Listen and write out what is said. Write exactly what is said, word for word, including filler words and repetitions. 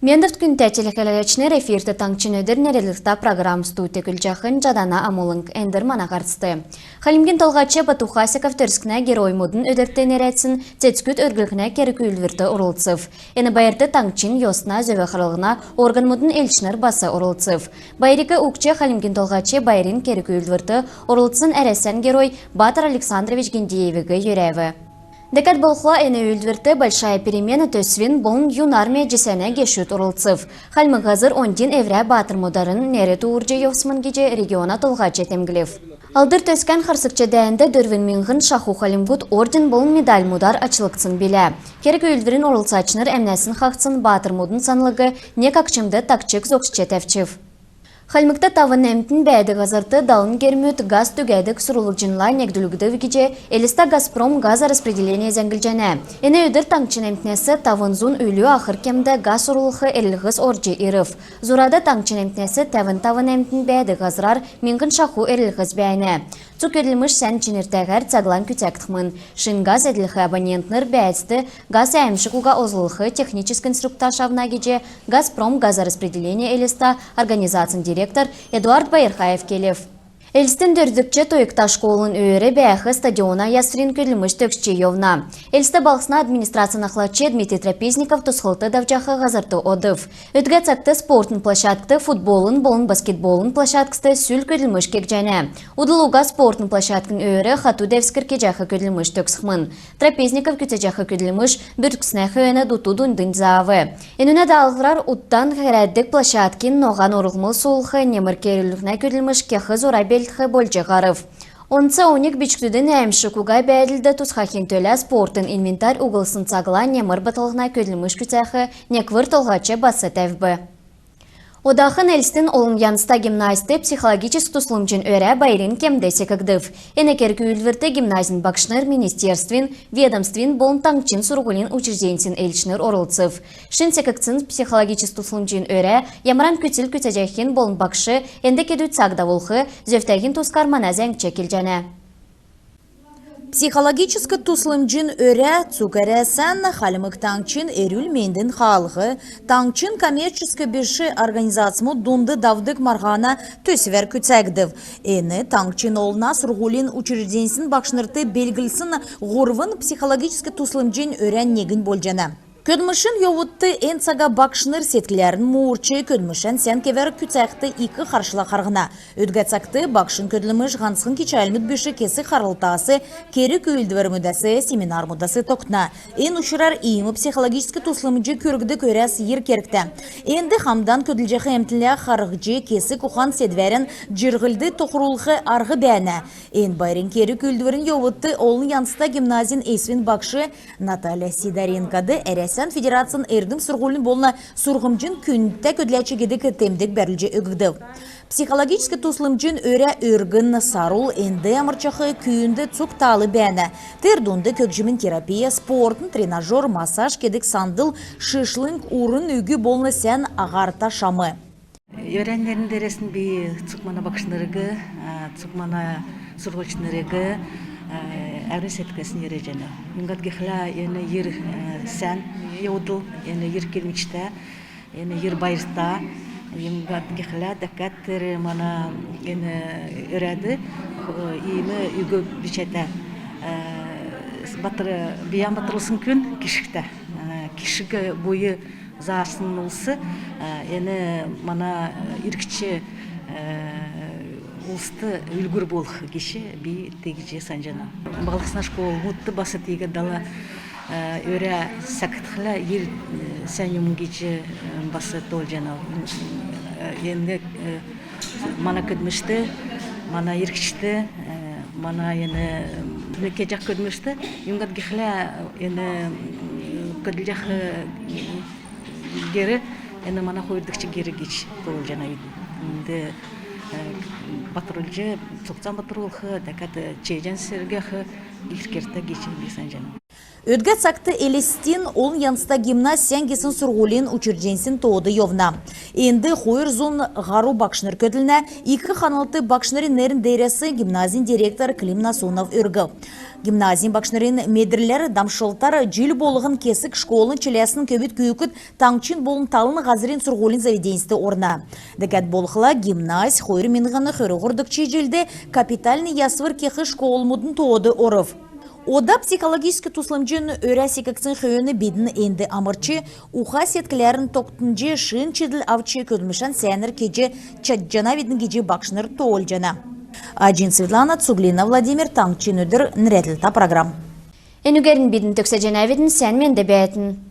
Мендвт, күндтә телехәләгчнр! Эфирт «Таңһчин өдр» нерәдлһтә программ. Студьд көдлҗәхнь Җадана Амулң. Эндр мана һарцд. Хальмгин Толһач Бату Хасиков Төрскнә Героймудын өдрт нерәдсн цецгүд өрглһнә керг-үүлдврт орлцв. Эн байрт таңһчин йосна зөв харлһна органмудын элчнр бас орлцв. Байриг үкҗ, Хальмгин Толһач байрин керг-үүлдврт орлцсн Әрәсән Герой Баатр Александрович Гиндеевиг йөрәв. Дәкәд болхла, эн үүлдврт «Большая перемена» төсвин болн «Юнармия» җисәнә гешүд орлцв. Хальмг һазр оньдин эврә баатрмударн нер туурҗ йовсмн гиҗ региона толһач темдглв. Алдр Төрскән харсгч дәәнд дөрвн миңһн шаху хальмгуд орден болн медальмудар ачлгдсн билә. Керг-үүлдврин орлцачнр әмнәсн хаһцсн баатрмудын санлиг нег агчмд тагчг зогсч тәвчв. Хальмгт тавн әмтн бәәдг һазрт далн гермүд газ түгәдг сурулҗнла негдүлгдв гиҗ Элст «Газпром газораспределение» зәңглҗәнә. Эн өдр таңһчин әмтнәс тавн зун үлү ахр кемд газ сурулх эрлһс орҗ ирв. Зурад таңһчин әмтнәс тәвн тавн әмтн бәәдг һазрар миңһн шаху эрлһс бәәнә. Цуг көдлмш сән чинртәһәр цаглань күцәгдхмн. Шин газ эдлх абонентнр бәәцд газ әәмшг уга олзлх техническ инструктаж авна гиҗ «Газпром газораспределение Элиста» организацин директор Эдуард Байрхаев келв. Элстин дөрвдгч тойгта школын өөр бәәх стадиона ясврин көдлмш төгсҗ йовна. Элст балһсна администрацин ахлач Дмитрий Трапезников тосхлт давҗах һазрт одв. Өдгә цагт спортын площадкд, футболын болн баскетболын площадкст сүл көдлмш кегдҗәнә. Удл уга спортын площадкин өөр хату девскр кеҗәх көдлмш төгсхмн. Трапезников күцәҗәх көдлмш бүрткснә хөөн дуту-дундынь заав. Энүнә даалһврар утдан хәрәддг площадкин ноһан урһмл суулһх, немр кеерүллһнә көдлмш кех зура белдх болҗ һарв. Онц оньг бичкдүдин әәмшг уга бәәдлд тусхахин төлә спортын инвентарь углсн цагла немр батлһна көдлмш күцәх неквр толһач бас тәвв. Одахн Элстин олн янзта гимназьд психологическ туслмҗин өрә байрин кемд секгдв. Эн керг-үүлдврт гимназин багшнр, министерствин, ведомствин болн таңһчин сурһулин учрежденьсин элчнр орлцв. Шин секгдсн психологическ туслмҗин өрә ямаран күцл күцәҗәхин болн багш энд кедү цаг давулх, зөвтәһин тускар мана зәңгч келҗәнә. Психологическ туслмҗин өрә цуг Әрәсән, Хальмг Таңһчин эрүл-мендин хаалһ, таңһчин коммерческ биш организацмуд дунд давдг марһана төсвәр күцәгдв. Эн таңһчин олна сурһулин учрежденьсин багшнрт белглсн һурвн психологическ туслмҗин өрән негнь болҗана. Көдлмшин йовудт эн цага багшнр седкләрн муурч, көдлмшән сән кевәр күцәхд ик харшла харһна. Өдгә цагт багшин көдлмш һанцхн кичәлмүд биш, кесг харһлтас, керг-үүлдврмүдәс, семинармудас тогтна. Эн учрар иим психологическ туслмҗ күргдг өрәс йир кергтә. Энд хамдан көдлҗәх әмтнлә харһҗ, кесг ухан-седвәрән җирһлд тохрулх арһ бәәнә. Эн байрин керг-үүлдврин йовудт олн янзта гимназин эсвин багш Наталья Сидоренкод Әрәсән Федерацин эрдм-сурһулин болн сурһмҗин күндтә көдләч гидг темдг бәрүлҗ өггдв. Психологическ туслмҗин өрә өргн, сарул, энд амрчах күүнд цуг таал бәәнә. Тер дунд көгҗмин терапия, спортын тренажер, массаж кедг сандл, шишлң урн үг болн сән аһарта шам. Өрән нерн деерәс би цуг мана багшнриг, а, цуг мана сурһульчнриг, а, әрүн седкләсн йөрәҗәнәв. Юңгад гихлә эн йир, а, сән йовдл, эн йир килмҗтә, эн йир байрта. Юңгад гихлә дәкәд тер мана эн өрәд, а, иим үг бичәтә, а, батр, бийән батрулсн күн кишгтә. А, кишг буйн заарсн улс, э, эн мана иргч, э, улст үлгүр болх гиҗ би тиигҗ санҗанав. Балһсна школмудт бас тиигәд дала, э, өрә секгдхлә йир, э, сән юмн гиҗ, э, бас тоолҗанав. Э, эн, э, мана көдлмшт, мана иргчд, э, мана эн, э, кеҗәх көдлмшт, юңгад гихлә эн, э, көдлҗәх, э, гер, эн мана хойрдгч гер гиҗ тоолҗанав. Энд, э, батрулҗ, цугцан батрулх, дәкәд, э, чееҗән сергәх гер кергтә гиҗ би санҗанав. Өдгә цагт Элстин олн янзта гимназь сән гисн сурһулин учрежденьсин тоод йовна. Энд хойр зун һару багшнр көдлнә. Ик ханлт багшнрин нерн деерәс гимназин директор Клим Насунов өргв. Гимназин багшнрин медрләр, дамшлтар җил болһн кесг школын чиләсн көвүд күүкд таңһчин болн талн һазрин сурһулин заведеньст орна. Дәкәд болхла гимназь хойр миңһн хөрн һурвдгч җилд капитальн ясвр кех школмудын тоод орв. Ода психологическ туслмҗин өрә секгдсн хөөн бидн энд амрч, уха-седкләрн тогтнҗ, шин чидл авч, көдлмшән сәәнәр кеҗ чадҗанавидн гиҗ багшнр тоолҗана. Аҗин Светлана, Цуглина Владимир, «Таңһчин өдр» нерәдлтә программ. Энүгәрн бидн төгсәҗәнәвидн. Сән менд бәәтн.